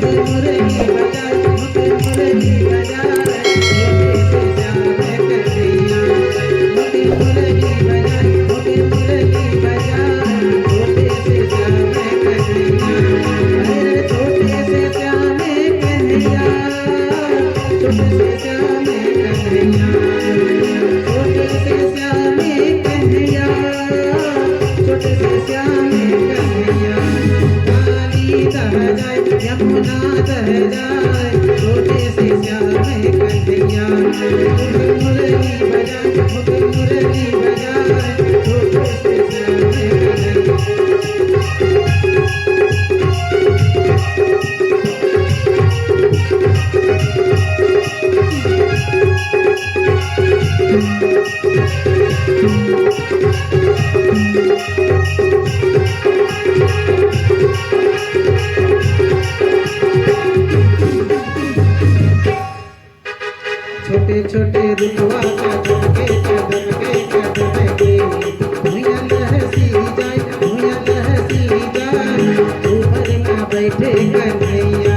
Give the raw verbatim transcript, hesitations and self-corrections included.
मुरली बजाए, मुरली बजाए, छोटे से श्याम कन्हैया। मुरली बजाए, मुरली बजाए, छोटे से श्याम कन्हैया। अरे छोटे से श्याम कन्हैया, छोटे से श्याम कन्हैया, छोटे से श्याम कन्हैया, छोटे से श्याम कन्हैया। काली दह जाए, यमुना दह जाए, छोटे से श्याम कन्हैया। मुरली बजाए, मुरली बजाए, छोटे से श्याम कन्हैया। छोटे छोटे रुखवा का दबके, का दबके, का दबके, भुइयां लहसी जाए, भुइयां लहसी जाए, ऊपर में बैठे कन्हैया।